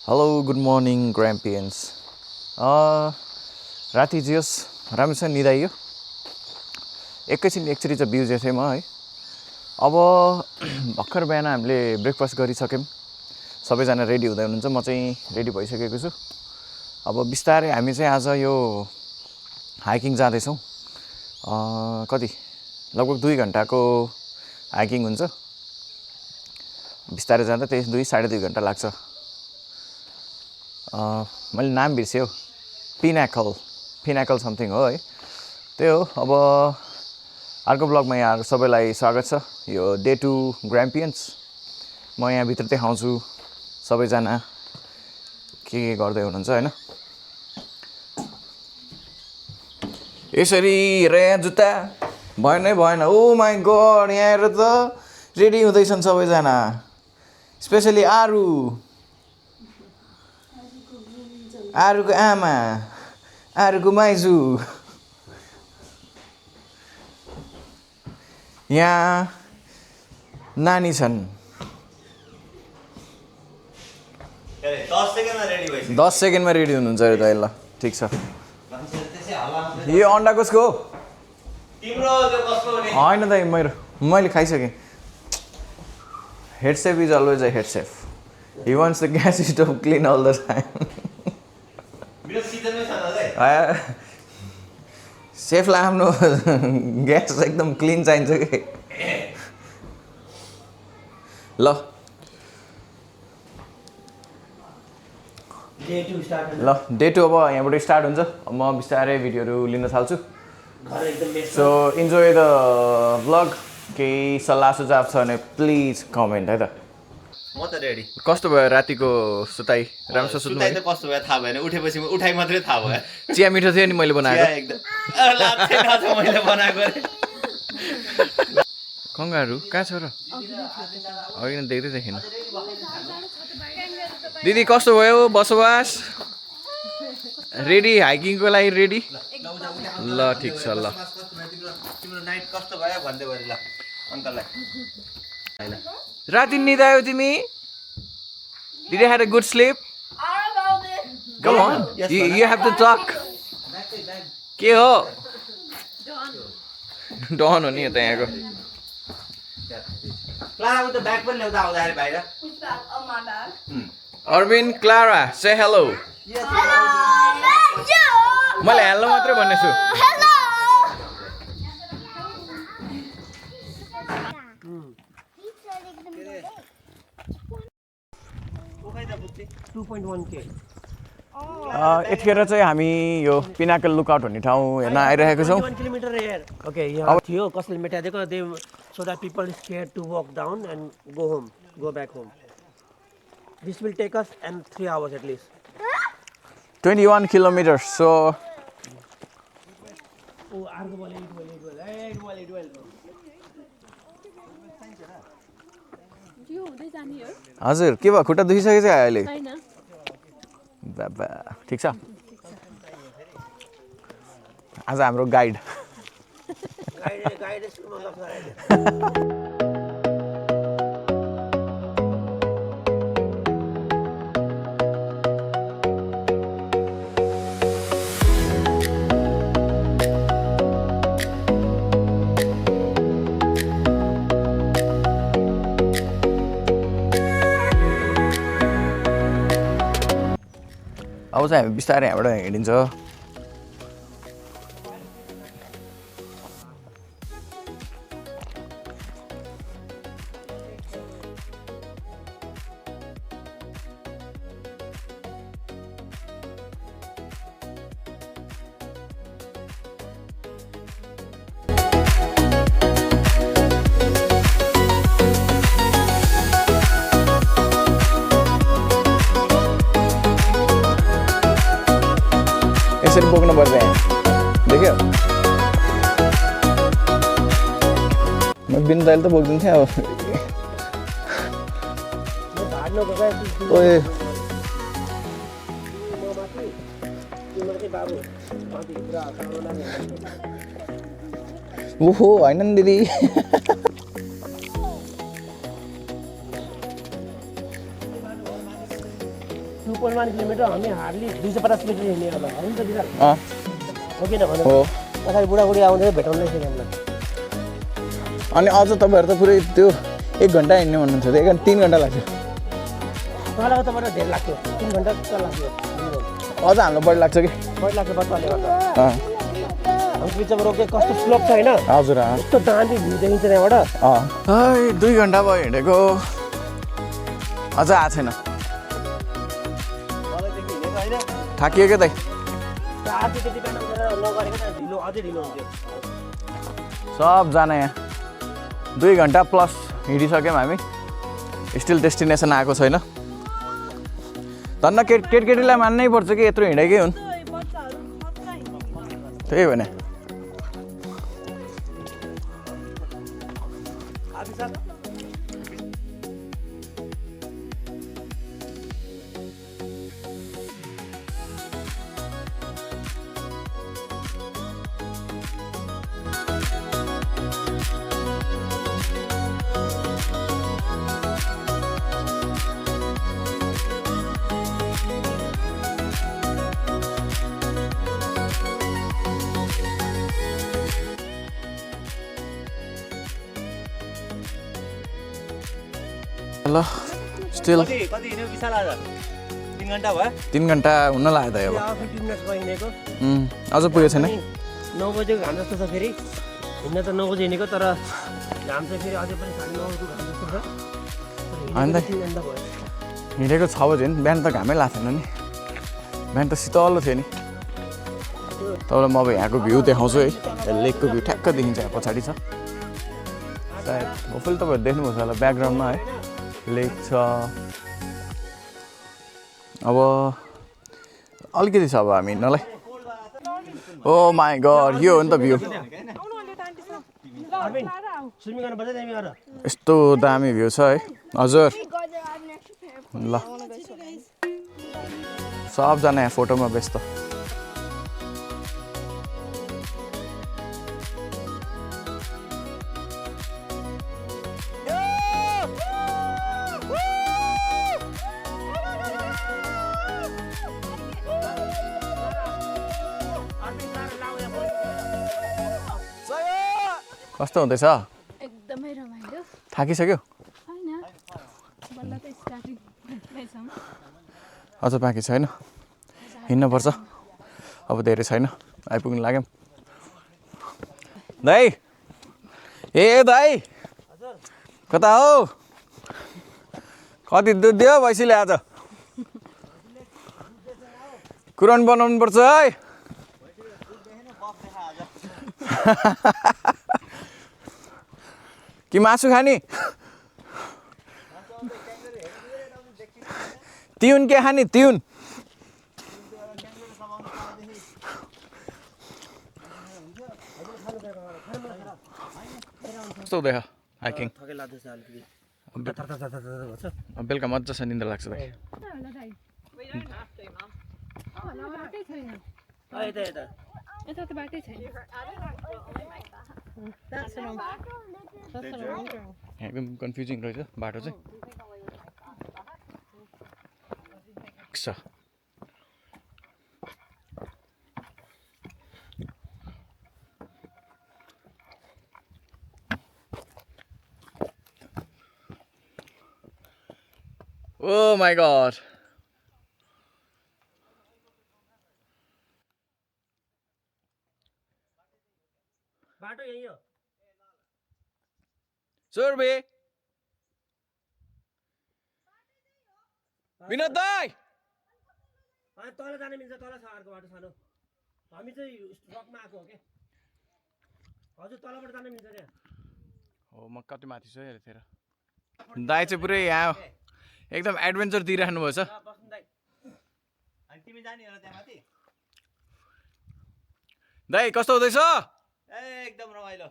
Hello good morning Grampians राति जियोस् राम्रोसँग निदाइयो एकैछिन एकचोटि चाहिँ बिउजे थिएँ म है अब भर्खर बिहान हामीले ब्रेकफास्ट गरिसक्यौँ सबैजना रेडी हुँदै हुनुहुन्छ म चाहिँ रेडी भइसकेको छु अब बिस्तारै हामी चाहिँ आज यो हाइकिङ जाँदैछौँ कति लगभग 2 घन्टाको हाइकिङ हुन्छ बिस्तारै जाँदा त्यही 2-2.5 घन्टा लाग्छ मैले नाम बिर्सेँ पिनाकल समथिङ हो है त्यही हो अब अर्को ब्लगमा यहाँ सबैलाई स्वागत छ यो डे 2 ग्राम्पियन्स म यहाँ भित्र देखाउँछु सबैजना के गर्दै हुनुहुन्छ हैन यसरी हेर जुत्ता भएन ओ माई गड यहाँ हेर त रेडी हुँदैछन् सबैजना स्पेसली आरुको आमा आरुको माइजू यहाँ नानी छन् 10 सेकेन्डमा रेडी हुनुहुन्छ अरे त ल ठिक छ यो अन्डा कसको हो होइन दाइ मैले खाइसकेँ head chef is always a head chef he wants the gas stove clean all the time सेफलाई आफ्नो ग्यास एकदम क्लिन चाहिन्छ कि ल डे 2 अब यहाँबाट स्टार्ट हुन्छ म बिस्तारै भिडियोहरू लिन थाल्छु सो इन्जोय द भ्लग केही सल्लाह सुझाव छ भने प्लिज कमेन्ट है त म त रेडी कस्तो भयो रातिको सुताइ राम्रो सुत्नु सुताइ त कस्तो भयो थाहा भएन उठेपछि उठाइ मात्रै थाहा भयो चिया मिठो थियो नि मैले बनाएको एकदम लाच्छै नछ मैले बनाएको कङ्गारू कहाँ छ र अघि देख्दै देखेन दिदी कस्तो भयो बसोबास रेडी हाइकिङको लागि रेडी ल ठिक छ ल तिम्रो नाइट कस्तो भयो भन्दै भयो ल अङ्कललाई राति निदायो तिमी Did you had a good sleep? Come on, you have to talk. के हो डन हो नि यता यहाँको क्लारा उता ब्याग पनि ल्याउँदा आउँदाखेरि बाहिर अर्बिन क्लारा से हेलो मैले हेलो मात्रै भन्ने छु यतिखेर चाहिँ हामी यो पिनाकल लुकआउट भन्ने ठाउँ हेर्न आइरहेको छौँ Okay, यहाँ थियो कसले मेटाइदिएको they so that people is scared to walk down and go back home. This will take us 3 hours at least. 21 kilometers, so Oh, argo bole, it will. हजुर के भयो खुट्टा दुखिसकेको छ अहिले बाबा ठिक छ आज हाम्रो गाइड अब चाहिँ हामी बिस्तारै यहाँबाट हिँडिन्छ यसरी बोक्नु पर्छ यहाँ देख्यो म बिन दाइले त बोक्दिन्थेँ अब ओए ओहो होइन नि दिदी 2.1 किलोमिटर हामी हार्डली 250 मिटर हिँड्ने होला हुन्छ दिदा अँ हो किन भन्नु हो पछाडि बुढाबुढी आउँदै भेटाउनु रहेछ हामीलाई अनि अझ तपाईँहरू त पुरै त्यो 1 घन्टा हिँड्ने भन्नुहुन्छ त 3 घन्टा लाग्छ तपाईँलाई तपाईँलाई धेरै लाग्थ्यो 3 घन्टा जस्तो लाग्थ्यो अझ हामीलाई बढी लाग्छ कि बढी लाग्थ्यो बच्चाले गर्दा अँ हामी बिचमा रोक्दै कस्तो स्लोप छ होइन हजुर अँ यस्तो दामी भ्यू देखिन्छ त्यहाँबाट अँ 2 घन्टा भयो हिँडेको अझ आएको छैन थाकियो क्या दाइ चार्ज त्यति बिहान उठेर नगरेको त ढिलो अझै ढिलो हुन्थ्यो सबजना यहाँ 2 घन्टा प्लस हिँडिसक्यौँ हामी स्टिल डेस्टिनेसन आएको छैन धन्न केटकेटीलाई मान्नै पर्छ कि यत्रो हिँडेकै हुन् त्यही भने ल स्टिल कति हिँड्यो विशाल आज 3 घन्टा भयो 3 घन्टा हुन लाग्यो त अब 15 मिनट भयो हिँडेको अझ पुगेको छैन 9 बजेको घाम जस्तो छ फेरि हिँड्न त 9 बजे हिँडेको तर घाम चाहिँ फेरि अझै पनि 9:30 को घाम जस्तो छ होइन त 3 घन्टा भयो हिँडेको 6 बजे नि बिहान त घामै लाग्थेन नि बिहान त शीतल थियो नि तपाईँलाई म अब यहाँको भ्यू देखाउँछु है लेकको भ्यू ठ्याक्क देखिन्छ यहाँ पछाडि छ सायद होपफुली तपाईँहरू देख्नुभएको छ होला ब्याकग्राउन्डमा है लेक छ अब अलिकति छ अब हामी हिँड्नलाई ओ माई गड यो हो नि त भ्यू स्विमिङ गर्न बजाइ तिमी गर यस्तो दामी भ्यू छ है हजुर ल सबजना यहाँ फोटोमा व्यस्त कस्तो हुँदैछ एकदमै रमाइलो थाकिसक्यो होइन बल्ल त स्टार्टिङ भइसक्यो अझ बाँकी छैन हिँड्नुपर्छ अब धेरै छैन आइपुग्नु लाग्यौँ दाइ ए दाइ कता हो कति दुध दियो भैँसीले आज कुरान बनाउनु पर्छ है कि मासु खाने तिउन के खाने तिउन कस्तो हुँदैछ हाइकिङ थकै लाग्दैछ अलिकति बेलुका मजा छ निन्द्रा लाग्छ दाइ बाटै छैन यता यता यता त बाटै छैन एकदम कन्फ्युजिङ रहेछ बाटो चाहिँ छ Oh my god. बाटो यही हो Survey. विनोद दाइ अनि तल जान मिल्छ तल छ अर्को बाटो सानो हामी चाहिँ रकमा आएको हो के हजुर तलबाट जान मिल्छ त्यहाँ हो म कति माथि छु हेरेर दाइ चाहिँ पुरै यहाँ एकदम एडभेन्चर दिइराख्नु भएको छ बस्नु दाइ अनि तिमी जाने हो त्यहाँ माथि दाइ कस्तो हुँदैछ एकदम रमाइलो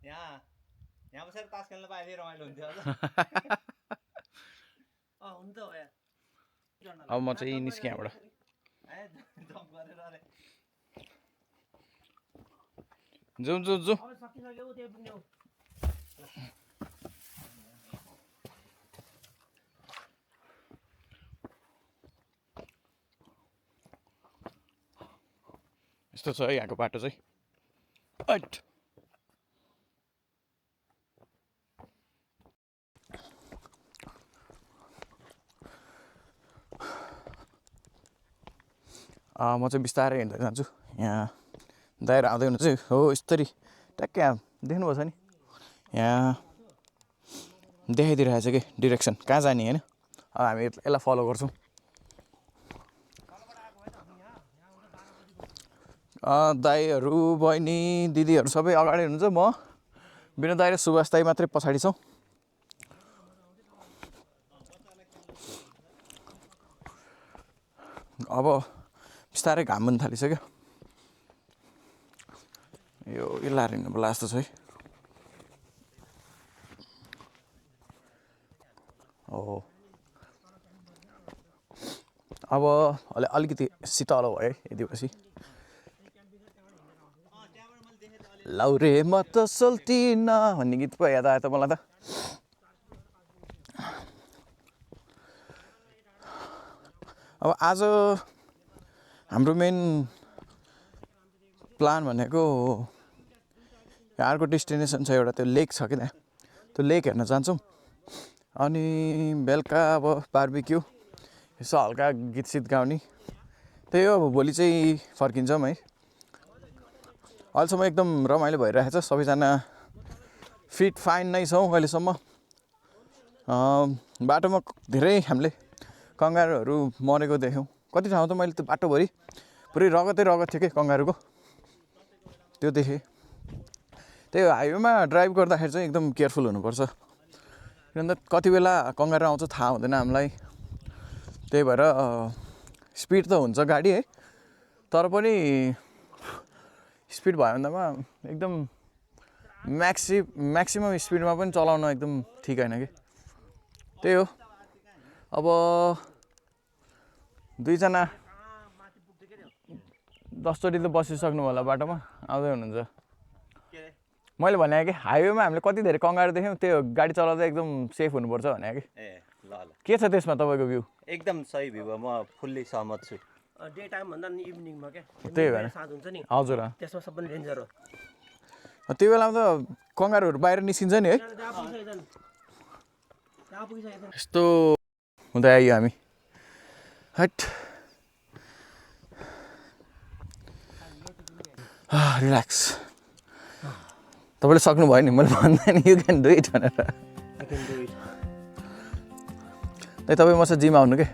यहाँ बसेर तास खेल्न पाए चाहिँ रमाइलो हुन्थ्यो अझ हुन्छ हो यार अब म चाहिँ निस्केँ यहाँबाट जम्प गरेर अरे जाउँ अब सकिसक्यो त्यही पुग्ने हो यस्तो छ है यहाँको बाटो चाहिँ हट। म चाहिँ बिस्तारै हिँड्दै जान्छु। यहाँ दाइहरू आउँदै हुनुहुन्छ हो यस्तरी ट्याक्कै देख्नुभएको छ नि यहाँ देखाइदिइरहेको छ कि डिरेक्सन कहाँ जाने होइन। अब हामी यसलाई फलो गर्छौँ। दाइहरू बहिनी दिदीहरू सबै अगाडि हुनुहुन्छ। म बिना दाइ र सुभाष दाइ मात्रै पछाडि छौँ। अब बिस्तारै घाम पनि थालिसक्यो। यो लाएर हिँड्नु पर्ला जस्तो छ है। हो अब अलिकति शीतलो भयो है यति पछि। लाउरे म त सल्तिन भन्ने गीत पो याद आयो त मलाई त। अब आज हाम्रो मेन प्लान भनेको अर्को डेस्टिनेसन छ एउटा, त्यो लेक छ कि त्यहाँ, त्यो लेक हेर्न जान्छौँ। अनि बेलुका अब बार्बिक्यू यसो हल्का गीत सित गाउने, त्यही हो। अब भोलि चाहिँ फर्किन्छौँ है। अहिलेसम्म एकदम रमाइलो भइरहेको छ, सबैजना फिट फाइन नै छौँ अहिलेसम्म। बाटोमा धेरै हामीले कङ्गारुहरू मरेको देख्यौँ। कति ठाउँ त मैले त्यो बाटोभरि पुरै रगतै रगत थियो कि कङ्गारुको, त्यो देखेँ। त्यही हो, हाइवेमा ड्राइभ गर्दाखेरि चाहिँ एकदम केयरफुल हुनुपर्छ, किनभने कति बेला कङ्गारु आउँछ थाहा हुँदैन हामीलाई। त्यही भएर स्पिड त हुन्छ गाडी है, तर पनि स्पिड भयो भन्दामा एकदम म्याक्सिमम स्पिडमा पनि चलाउन एकदम ठिक होइन कि। त्यही हो। अब दुईजना 10 चोटि त बसिसक्नु होला बाटोमा, आउँदै हुनुहुन्छ। मैले भने कि हाइवेमा हामीले कति धेरै कङ्गारु देख्यौँ, त्यो गाडी चलाउँदा एकदम सेफ हुनुपर्छ भने कि। ए ल ल, के छ त्यसमा तपाईँको भ्यू? एकदम सही भ्यू हो, म फुल्ली सहमत छु। डे टाइम भन्दा नि इभिनिङमा क्या, त्यही भएर साथ हुन्छ नि, हजुर। त्यसमा सबै डेन्जर हो। त्यो बेलामा त कङ्गारुहरू बाहिर निस्किन्छ नि है। यस्तो हुँदै आइयो हामी। हट रिल्याक्स। तपाईँले सक्नुभयो नि, मैले भन्दैन यु क्यान डु इट भनेर। तपाईँ मसँग जिम आउनु के।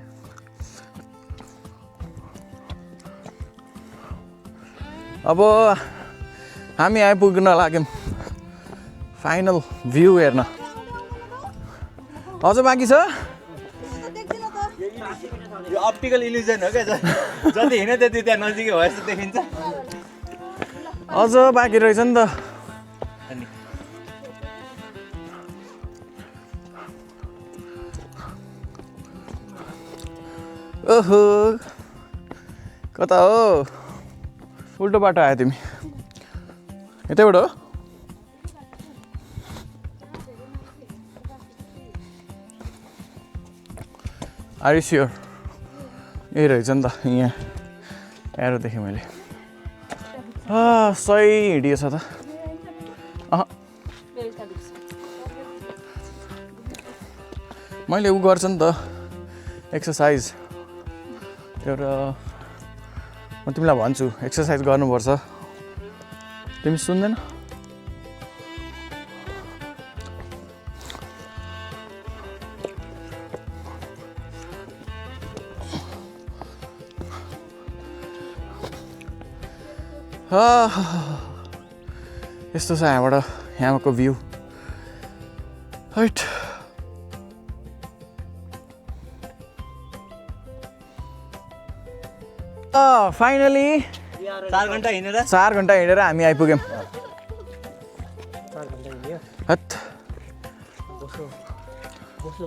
अब हामी आइपुग्न लाग्यौँ फाइनल भ्यू हेर्न। अझ बाँकी छ। यो अप्टिकल इल्युजन हो क्या, जति हिँड्यो त्यति त्यहाँ नजिकै भयो जस्तो देखिन्छ। अझ बाँकी रहेछ नि त। ओहो कता हो? उल्टो बाटो आयो तिमी, यतैबाट हो? Are you sure? यही रहेछ नि त, यहाँ एरो देखेँ मैले। सही हिँडिएछ त। मैले उ गर्छ नि त एक्सर्साइज एउटा, म तिमीलाई भन्छु एक्सर्साइज गर्नुपर्छ, तिमी सुन्दैन। यस्तो छ यहाँबाट यहाँको भ्यू। राइट फाइनली 4 घन्टा हिँडेर 4 घन्टा हिँडेर हामी आइपुग्यौँ। हत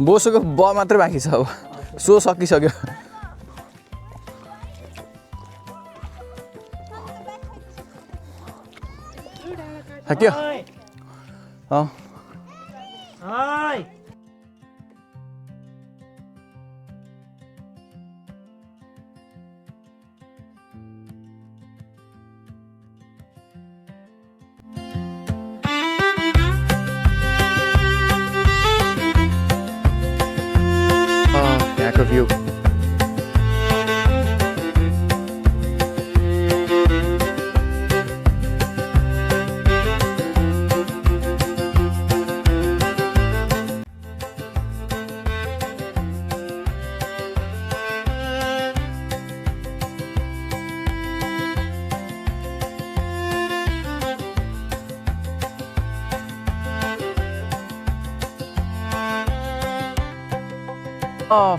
बोसोको ब मात्रै बाँकी छ, अब सो सकिसक्यो। थाक्यो? अँ। भ्यू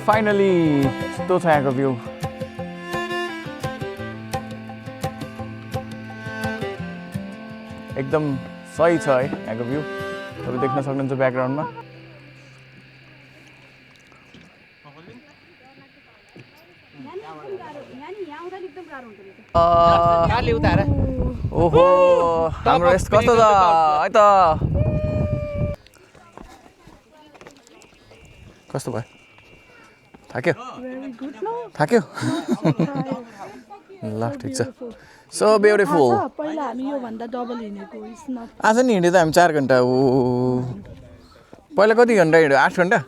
फाइनली यस्तो छ यहाँको भ्यू एकदम सही छ है यहाँको भ्यू तपाईँ देख्न सक्नुहुन्छ ब्याकग्राउन्डमा ओहो हाम्रो यस्तो कस्तो छ है त कस्तो भयो थाक्यो थाक्यो ल ठिक छ सो ब्युटिफुल पहिला हामी यो भन्दा डबल हिँडेको इट्स नट आज नि हिँड्यो त हामी 4 घन्टा ओ पहिला कति घन्टा हिँड्यो 8 घन्टा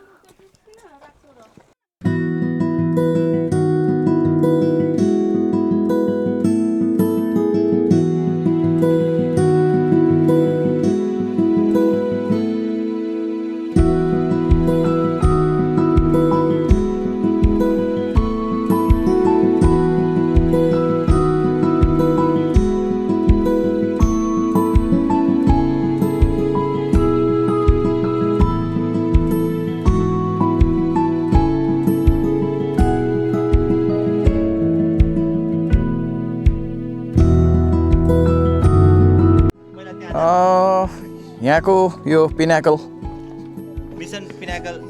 यहाँको यो पिनाकल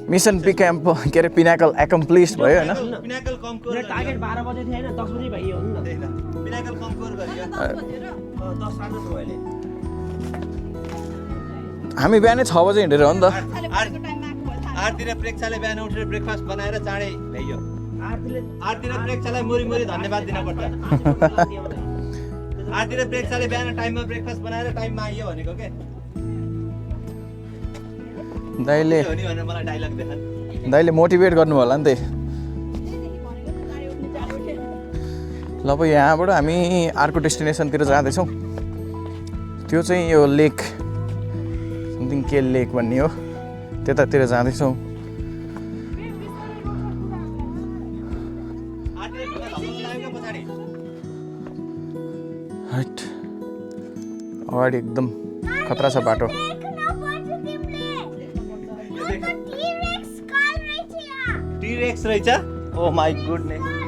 मिसन पिक्याम्प के अरे पिनाकल एकम्प्लिस्ड भयो होइन पिनाकल कमकोर टार्गेट 12 बजे थियो हैन 10 बजे भइयो नि त पिनाकल कमकोर गरियो 10 साढे 10 अहिले हामी बिहानै 6 बजे हिँडेर हो नि त 8 दिन प्रेक्षाले बिहान उठेर ब्रेकफास्ट बनाएर चाँडै ल्याइयो 8 दिन प्रेक्षालाई मुरी मुरी धन्यवाद दिन पर्छ 8 दिन प्रेक्षाले बिहान टाइममा ब्रेकफास्ट बनाएर टाइममा आइयो भनेको के दाइले हो नि भनेर मलाई डायलग देखा दाइले मोटिभेट गर्नु होला नि त ल अब यहाँबाट हामी अर्को डेस्टिनेसनतिर जाँदैछौँ त्यो चाहिँ यो लेक समथिङ के लेक भन्ने हो त्यतातिर जाँदैछौँ हट अगाडि एकदम खतरा छ बाटो टी-रेक्स रहेछ ओ माय गुडनेस